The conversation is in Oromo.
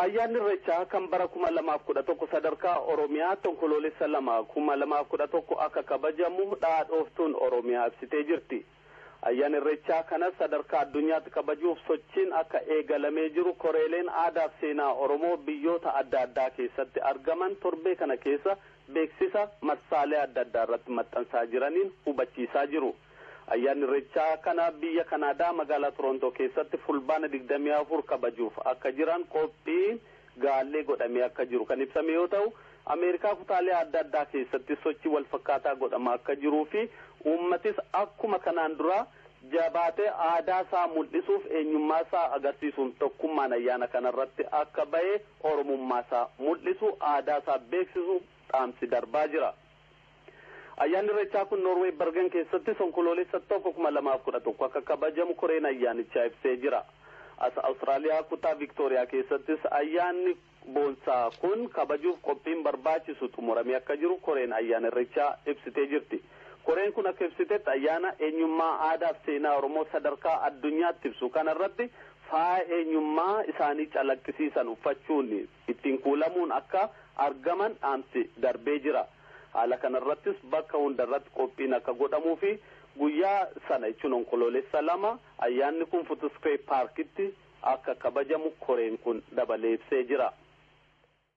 Ayyaanni Irreechaa kan bara 2011 sadarkaa Oromiyaatti Onkoloolessa 2, 2011 akka kabajamu dhaadhooftuun Oromiyaa ibsitee jirti. Ayyaana Irreechaa kanas sadarkaa addunyaatti kabajuuf sochiin akka eegalamee jiru koreeleen aadaa fi seenaa Oromoo biyyoota adda addaa keessatti argaman torbee kana keessa beeksisa marsaalee adda addaa irratti maxxansaa jiraniin hubachiisaa jiru. Ayyaanni Irreechaa kana biyya Kanaadaa magaalaa Torontoo keessatti Fulbaana 24 kabajuuf akka jiran qophiin gaallee godhamee akka jiru kan ibsame yoo ta'u, Ameerikaa kutaalee adda addaa keessatti sochii wal fakkaataa godhamaa akka jiruu fi uummatis akkuma kanaan dura jabaatee aadaa isaa mul'isuuf, eenyummaa isaa agarsiisuun tokkummaan ayyaana kanarratti akka ba'e Oromummaa isaa mul'isu, aadaa isaa beeksisu dhaamsi darbaa jira. Ayyaanni Irreechaa kun Noorwee Bergen keessatti Onkoloolessa 1, 2011 akka kabajamu koreen ayyaanichaa ibsee jira. As Awustiraaliyaa kutaa Viktooriyaa keessattis ayyaanni boonsaa kun kabajuuf qophiin barbaachisu xumuramee akka jiru koreen ayyaana Irreechaa ibsitee jirti. Koreen kun akka ibsitetti, ayyaana eenyummaa aadaa fi seenaa Oromoo sadarkaa addunyaatti ibsu kanarratti faaya eenyummaa isaanii calaqqisiisan uffachuun ittiin kuulamuun akka argaman dhaamsi darbee jira. Haala kanarrattis bakka hundarratti qophiin akka godhamuu fi guyyaa sana, jechuun Onkoloolessa 2, ayyaanni kun Footscray Parkitti akka kabajamu koreen kun dabalee ibsee jira.